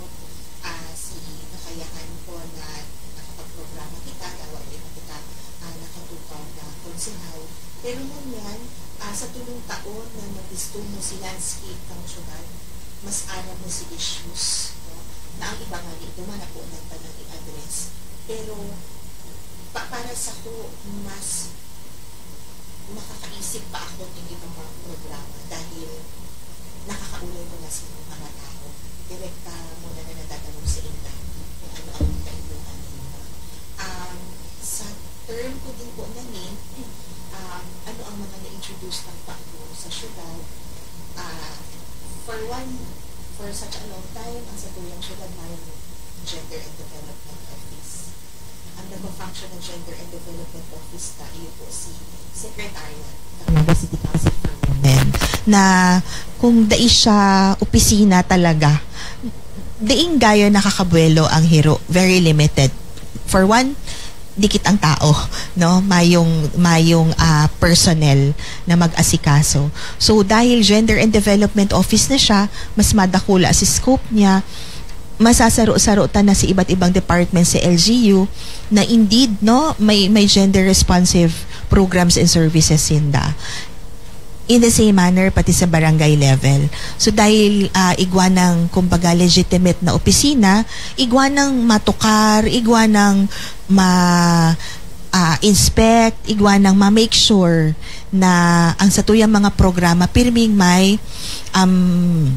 ah, si kakayahan ko na nakapagprograma kita, dawa di pa kita, ah, nakatukaw na konsehal. Pero ngunyan, ah, sa tulong taon na nabisto mo si landscape kang syudad, mas aram mo si issues, no? Na ang iba nga di, duman na po nagtanong i-address. Pero pa, para sa ko, mas nakakaisip pa ako ng ibang mga programa dahil nakakaulay ko na sa mga tao. Direkta mo na na nadadalog sa inyo kung ano ang kailangan ninyo. Um, sa term ko din po na ni, um, ano ang mga na-introduce ng Pangulo sa syudad? Ah, for one, for such a long time, ang sa tuyang syudad may gender and development office. Ang nagpa-function ng gender and development office na iyo po si Secretariat ng Naga City Council for Women. Na kung dai siya opisina talaga, diin gayo nakakabuelo ang hiro, very limited. For one, dikit ang tao, no? Mayong, mayong, ah, personnel na mag-asikaso. So, dahil Gender and Development Office na siya, mas madakula si scope niya, masasaro-saro ta na sa iba't ibang departments sa L G U na indeed, no, may, may gender responsive programs and services sinda. In the same manner, pati sa barangay level. So, dahil, ah, igwa ng, kumbaga, legitimate na opisina, igwa ng matukar, igwa ng ma, ah, inspect, igwa ng ma-make sure na ang satuyang mga programa pirming may, um,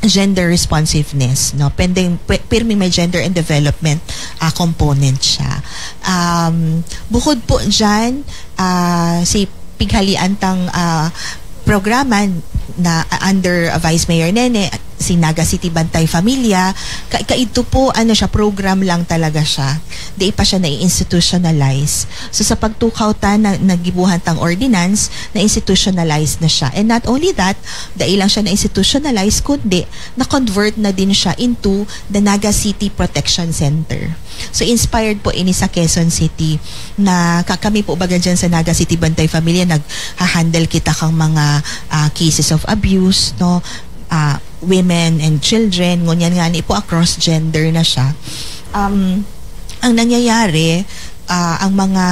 gender responsiveness, no? Pending, pi-, pirming may gender and development, ah, component siya. Um, bukod po dyan, ah, si pighalian tang, ah, programa na, ah, under, ah, Vice Mayor Nene, si Naga City Bantay Familia, ka, kaidto po, ano siya, program lang talaga siya. Di pa siya na-institutionalize. So, sa pagtukaw ta, na, nagibuhan tang ordinance, na-institutionalize na siya. And not only that, dai lang siya na-institutionalize, kundi na-convert na din siya into the Naga City Protection Center. So, inspired po ini sa Quezon City, na ka-, kami po baga dyan sa Naga City Bantay Familia, nag-handle kita kang mga, ah, cases of abuse, no? Ah, women and children, ngunyan nga ni po, across gender na siya. Um, ang nangyayari, ah, ang mga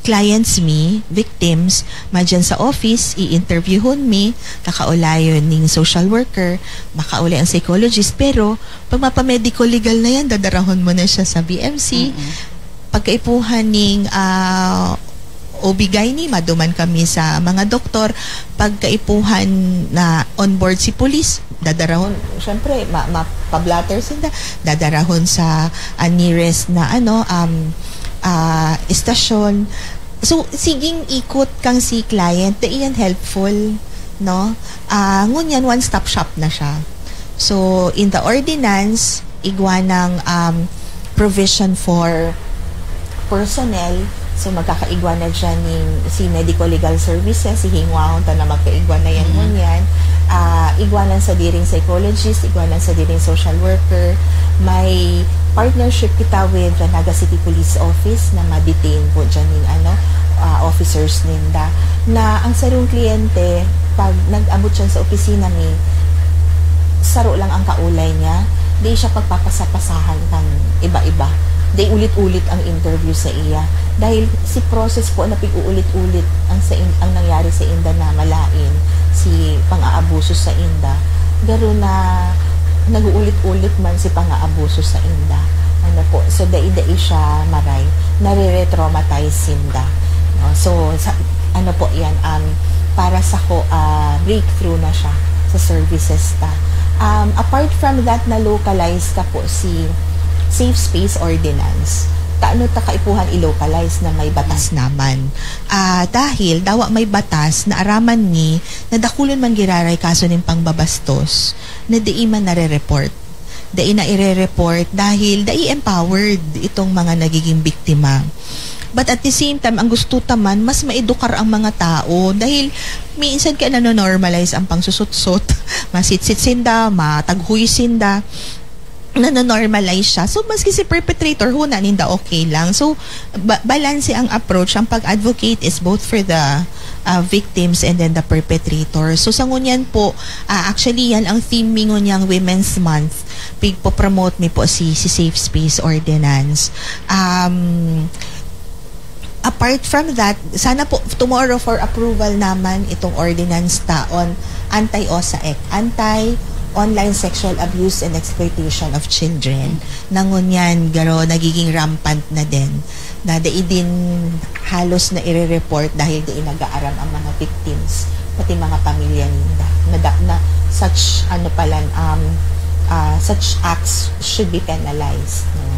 clients mi, victims, madyan sa office, i-interviewhon mi, kakaulayon ning social worker, makaulay ang psychologist, pero pag mapa-medical legal na yan, dadarahon mo na siya sa B M C. Pagkaipuhan ning, ah, O B-gyne, maduman kami sa mga doktor. Pagkaipuhan na on board si pulis, dadarahon, syempre, ma, ma, pa-blotter sinda, dadarahon sa, ah, nearest na, ano, um, ah, estasyon. So, siging ikot kang si client, dai yan helpful, no? Ah, ngunyan, one-stop shop na siya. So, in the ordinance, igwa ng, um, provision for personnel. So, magkakaigwa na dyan ning, si medical legal services, si hingwahon ta na magkaigwa na yan ngunyan. Ah, igwa na sadiring psychologist, igwa na sadiring social worker. May partnership kita with the Naga City Police Office na ma-detain po dyan ning, ano, ah, officers ninda. Na ang sarong kliyente, pag nag-abot siya sa opisina mi, saro lang ang kaulay niya, di siya pagpapasapasahan kang iba-iba. Di ulit-ulit ang interview sa iya. Dahil si process po na pig-uulit-ulit ang sa in-, ang nangyari sa inda na malain, si pang-aabuso sa inda. Garo na nag-uulit-ulit man si pang-aabuso sa inda. Ano po, so dai-dai siya maray, nare-retraumatize sinda. No? So, sa, ano po yan, um, para sa ko, ah, breakthrough na siya sa services ta. Um, apart from that, na-localize ka po si Safe Space Ordinance. Taano ta kaipuhan i-localize na may batas naman? Ah, dahil dawa may batas na araman ni na dakulon man giraray kaso nin pangbabastos na dai man nare-report. Dai na ire-report dahil dai empowered itong mga nagiging biktima. But at the same time, ang gusto ta man, mas maedukar ang mga tao dahil minsan kaya nanonormalize ang pangsusutsot, masitsit sinda, mataghoy sinda, nanonormalize siya. So, maski si perpetrator, huna ninda okay lang. So, ba- balanse ang approach. Ang pag-advocate is both for the uh, victims and then the perpetrator. So, sa ngunyan po, ah, actually, yan ang theme mi ngunyang Women's Month. Pigpo-promote mi po si, si Safe Space Ordinance. Um, apart from that, sana po tomorrow for approval naman itong ordinance ta on anti-OSAEC, anti-online sexual abuse and exploitation of children. Na ngunyan, garo, nagiging rampant na din. Na dai din halos na ire-report dahil dai nag-aaram ang mga victims, pati mga pamilya ninda. Na, da- na such, ano pala, um, ah, such acts should be penalized. No?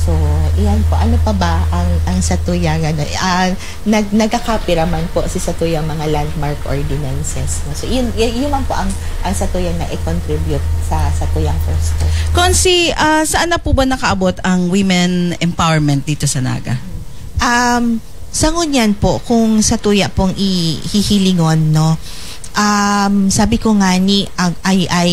So, iyan po. Ano pa ba ang, ang sa tuyang, ano, ah, nag, nagkakapira man po si sa tuyang mga landmark ordinances. No? So, yun, y- yun man po ang, ang sa tuyang na i-contribute sa, sa tuyang first. Konsi, ah, saan na po ba nakaabot ang women empowerment dito sa Naga? Um, sa ngunyan po, kung sa tuya pong ihihilingon, no, um, sabi ko nga ni, ang, ay, ay,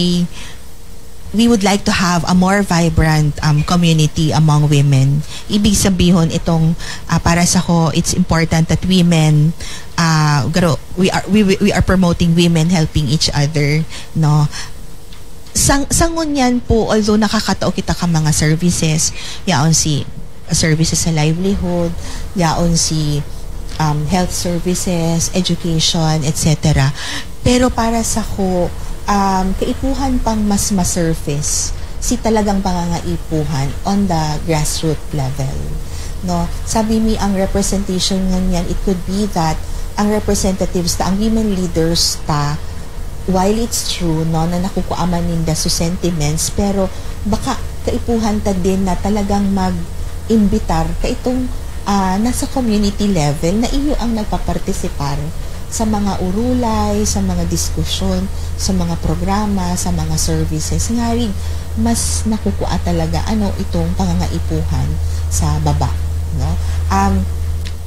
we would like to have a more vibrant um, community among women. Ibig sabihin itong, ah, para sa ko, it's important that women, ah, garo, we are, we, we we are promoting women helping each other, no? Sang, sa ngunyan po, although nakakatao kita ka mga services, yaon si services sa livelihood, yaon si um, health services, education, et cetera. Pero para sa ko, um, kaipuhan pang mas ma-surface si talagang pangangaipuhan on the grassroots level. No, sabi mi, ang representation ngunyan, it could be that ang representatives ta, ang women leaders ta, while it's true, no, na nakukua man ninda su sentiments, pero baka kaipuhan ta din na talagang mag-imbitar kaitong, ah, nasa community level na iyo ang nagpapartisipar sa mga urulay, sa mga diskusyon, sa mga programa, sa mga services. Ngarig, mas nakukua talaga ano itong pangangaipuhan sa baba, no? Um,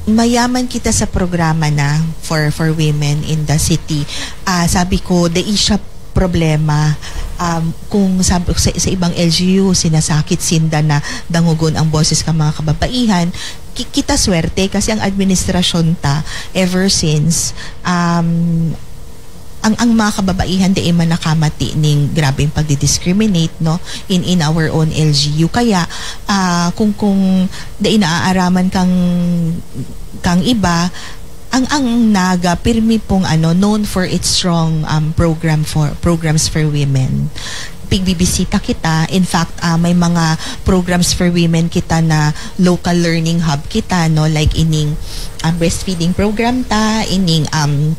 mayaman kita sa programa na for for women in the city. Ah, sabi ko, dai siya problema. Um, kung sa, sa, sa ibang L G U, sinasakit sinda na dangogon ang boses ka mga kababaihan, ki- kita swerte kasi ang administrasyon ta, ever since, um, ang ang mga kababaihan dai man nakamati ning grabeng pagdi-discriminate, no, in in our own L G U. Kaya, ah, kung kung dai naaaraman kang kang iba, ang ang Naga pirmi pong ano, known for its strong um, program for programs for women. Pigbibisita kita. In fact, ah, may mga programs for women kita na local learning hub kita, no, like ining um, breastfeeding program ta, ining um,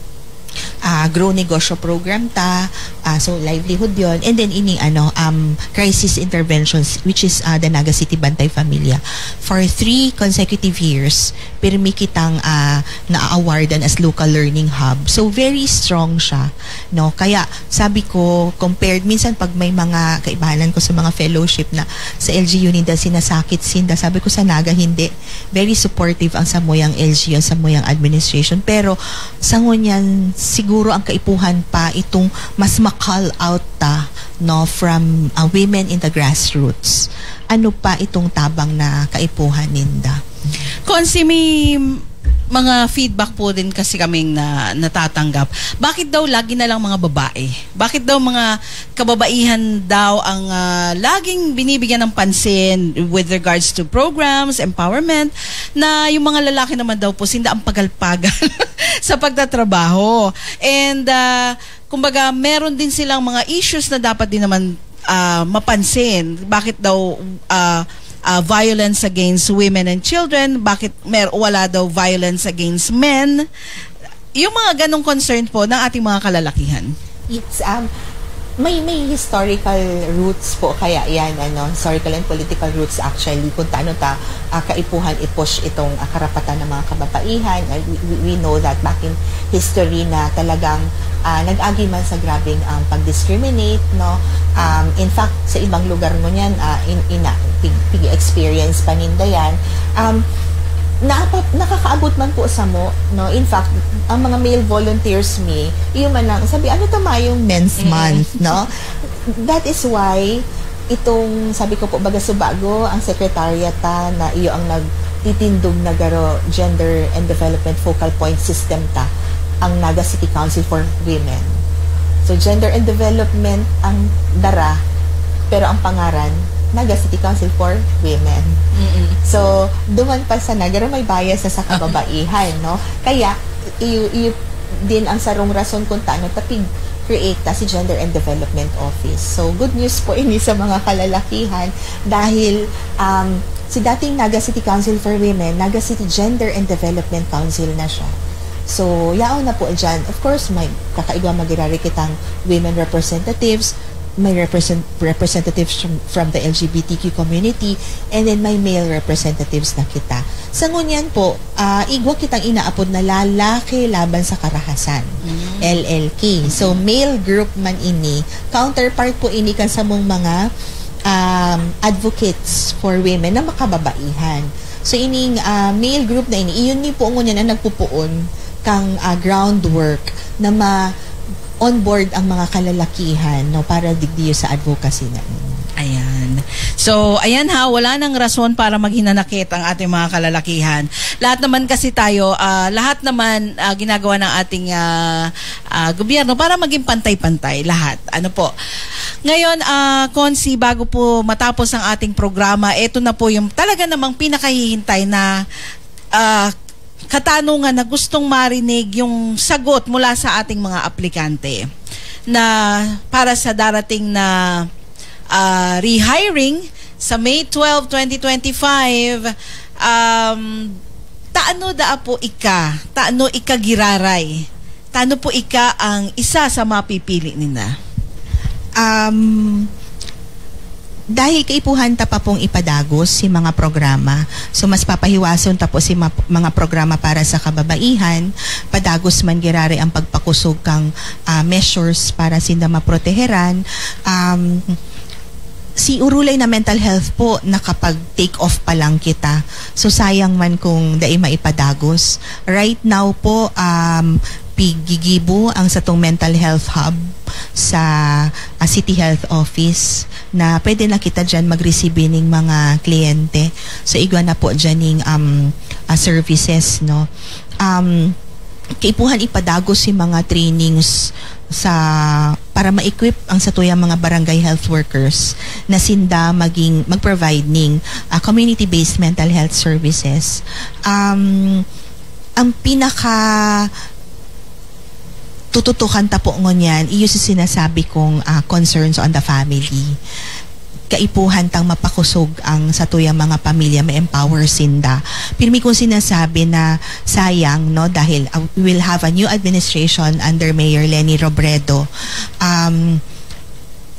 ah, Grow Negosyo Program ta, ah, so livelihood yon, and then ining ano, um, crisis interventions, which is, ah, the Naga City Bantay Familia. For three consecutive years, pirmi kitang, ah, na-awardan as local learning hub. So very strong siya, no? Kaya sabi ko, compared, minsan pag may mga kaibahanan ko sa mga fellowship na sa L G U ninda sinasakit sinda, sabi ko sa Naga, hindi. Very supportive ang samuyang L G U, ang samuyang administration. Pero sa ngunyan, siguro ang kaipuhan pa itong mas ma-call out ta, no, from, ah, women in the grassroots. Ano pa itong tabang na kaipuhan ninda? Konsi, may mga feedback po din kasi kaming na, natatanggap. Bakit daw lagi na lang mga babae? Bakit daw mga kababaihan daw ang, ah, laging binibigyan ng pansin with regards to programs, empowerment, na yung mga lalaki naman daw po, sinda ang pagal-pagal sa pagtatrabaho. And, ah, kumbaga, meron din silang mga issues na dapat din naman, ah, mapansin. Bakit daw, ah, ah, violence against women and children? Bakit mer-, wala daw violence against men? Yung mga ganong concern po ng ating mga kalalakihan. It's, um, may, may historical roots po kaya yan, ano, historical and political roots actually, kung taano ta, ah, kaipuhan i-push itong, ah, karapatan ng mga kababaihan. Ah, we, we, we know that back in history na talagang, ah, nag-agi man sa grabeng, um, pag-discriminate, no? Um, in fact, sa ibang lugar ngunyan, ah, in, ina-, pig-, pig-experience pa ninda yan. Um, naapa-, nakakaabot man po samo, no? In fact, ang mga male volunteers mi, iyo man lang, sabi, "Ano ta mayong men's Mm. month," no? That is why itong, sabi ko po, baga subago ang secretariat ta na iyo ang nagtitindog na garo gender and development focal point system ta, ang Naga City Council for Women. So, gender and development ang dara, pero ang pangaran, Naga City Council for Women. Mm-mm. So, duman pa sa Naga, may bias na sa kababaihan, no? Kaya, iyo, iyo din ang sarong rason kung taano ta pig-create ta si Gender and Development Office. So, good news po ini sa mga kalalakihan dahil, um, si dating Naga City Council for Women, Naga City Gender and Development Council na siya. So, yaon na po dyan. Of course, may kakaigwa magirari kitang women representatives, may represent-, representatives from, from the L G B T Q community, and then may male representatives na kita. Sa ngunyan po, ah, igwa kitang inaapod na Lalaki Laban sa Karahasan, Mm. L L K. So, Mm. male group man ini, counterpart po ini kan samong mga, um, advocates for women na makababaihan. So, ining, ah, male group na ini, iyon ni po ngunyan ang nagpupuon kang, ah, groundwork na ma-, on board ang mga kalalakihan, no, para digdiyo sa advocacy na ini. Ayan. So, ayan ha, wala nang rason para maghinanakit ang ating mga kalalakihan. Lahat naman kasi tayo, ah, lahat naman, ah, ginagawa ng ating, ah, ah, gobyerno para maging pantay-pantay lahat. Ano po? Ngayon, ah, Consi, bago po matapos ang ating programa, eto na po yung talaga namang pinakahihintay na, ah, katanungan na gustong marinig yung sagot mula sa ating mga aplikante na para sa darating na, ah, rehiring sa May twelve, twenty twenty-five. Um, taano daa po ika? Taano ika giraray? Taano po ika ang isa sa mapipili nina? Um, dahil kaipuhan ta pa pong ipadagos si mga programa. So, mas papahiwason ta po si ma-, mga programa para sa kababaihan, padagos man girari ang pagpakusog kang, ah, measures para sinda maproteheran. Um, si urulay na mental health po, nakapag-take off pa lang kita. So, sayang man kung dai maipadagos. Right now po, um, pigigibo ang satong mental health hub sa, ah, City Health Office na pwede na kita dyan mag-receive ning mga kliyente. So, igwa na po dyan ning, um, ah, services, no? Um, kaipuhan ipadagos si mga trainings sa, para ma-equip ang satuyang mga barangay health workers na sinda maging, mag-provide ning, ah, community-based mental health services. Um, ang pinaka tututukan ta po ngunyan, iyo si sinasabi kong, ah, concerns on the family. kaipuhan tang mapakosog ang satuyang mga pamilya, ma-empower sinda. Pirmi kong sinasabi na sayang, no, dahil, uh, we will have a new administration under Mayor Leni Robredo. Um,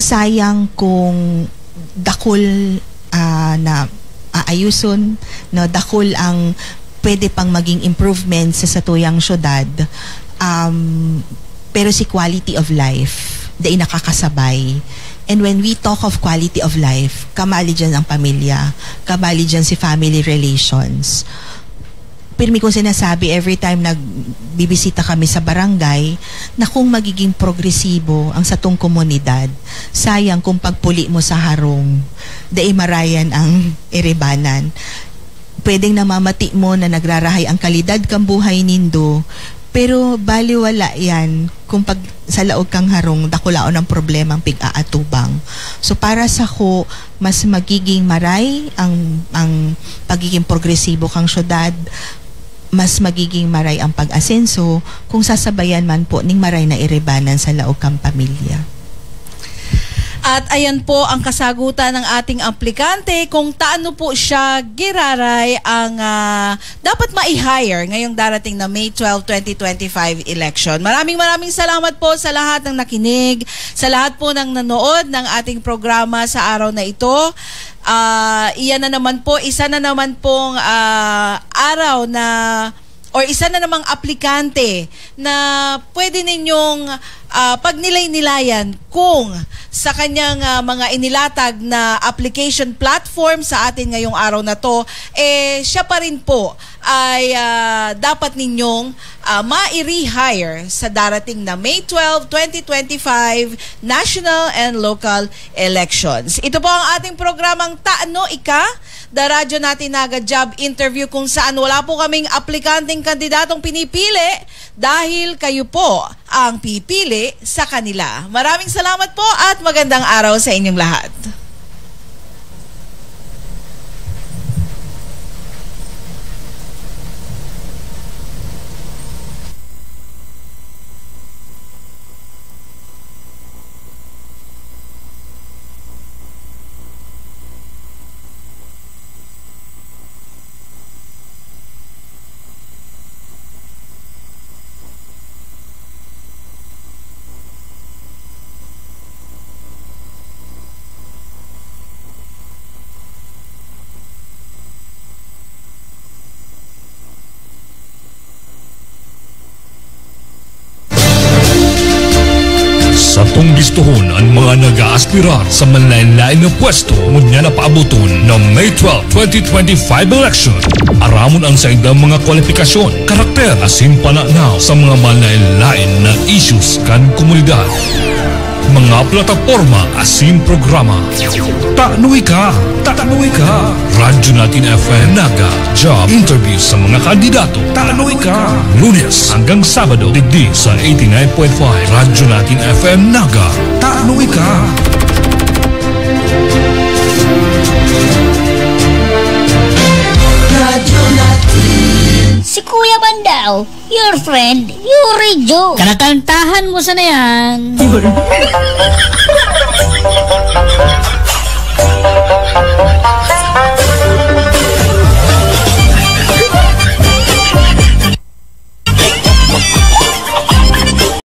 sayang kung dakul, ah, na aayuson, no, dakul ang pwede pang maging improvement sa satuyang syudad. Um, pero si quality of life, dai nakakasabay. And when we talk of quality of life, kabali dyan ang pamilya, kabali dyan si family relations. Pirmi kong sinasabi, every time nagbibisita kami sa barangay, na kung magiging progresibo ang satong komunidad, sayang kung pagpuli mo sa harong, dai marayan ang iribanan. Pwedeng namamati mo na nagrarahay ang kalidad kan buhay nindo, pero baliwala yan kung pag sa laog kang harong, dakulaon ang problemang pig-aatubang. So, para sako, mas magiging maray ang, ang pagiging progresibo kang syudad, mas magiging maray ang pag-asenso kung sasabayan man po ning maray na iribanan sa laog kang pamilya. At ayan po ang kasagutan ng ating aplikante kung taano po siya giraray ang, ah, dapat mai-hire ngayong darating na May twelve, twenty twenty-five election. Maraming, maraming salamat po sa lahat ng nakinig, sa lahat po ng nanood ng ating programa sa araw na ito. Ah, iyan na naman po, isa na naman pong, ah, araw na, or isa na namang aplikante na pwede ninyong, ah, pagnilay-nilayan kung sa kanyang, ah, mga inilatag na application platform sa atin ngayong araw na 'to, eh, siya pa rin po ay, ah, dapat ninyong, ah, mai-rehire sa darating na May twelve, twenty twenty-five national and local elections. Ito po ang ating programang Taano Ika, The Radyo Natin Naga Job Interview, kung saan wala po kaming aplikanteng kandidatong pinipili dahil kayo po ang pipili sa kanila. Maraming salamat po at magandang araw sa inyong lahat. Satong gistohon an mga nag-aaspirar sa manlaen-laen na pwesto ngunyan na paaboton na May twelve, twenty twenty-five election. Aramon an saindang mga kwalipikasyon, karakter, asin pananaw sa mga manlaen-laen na issues kan komunidad. Mga plataporma asin programa. Taano Ika, Taano Ika. Radyo Natin F M Naga, job interview sa mga kandidato. Taano Ika. Lunes hanggang Sabado, digdi sa eighty-nine point five Radyo Natin F M Naga. Taano Ika. Radyo Natin. Si Kuya Bandao, your friend, Yuri Joe. Kanakantahan mo sana yan.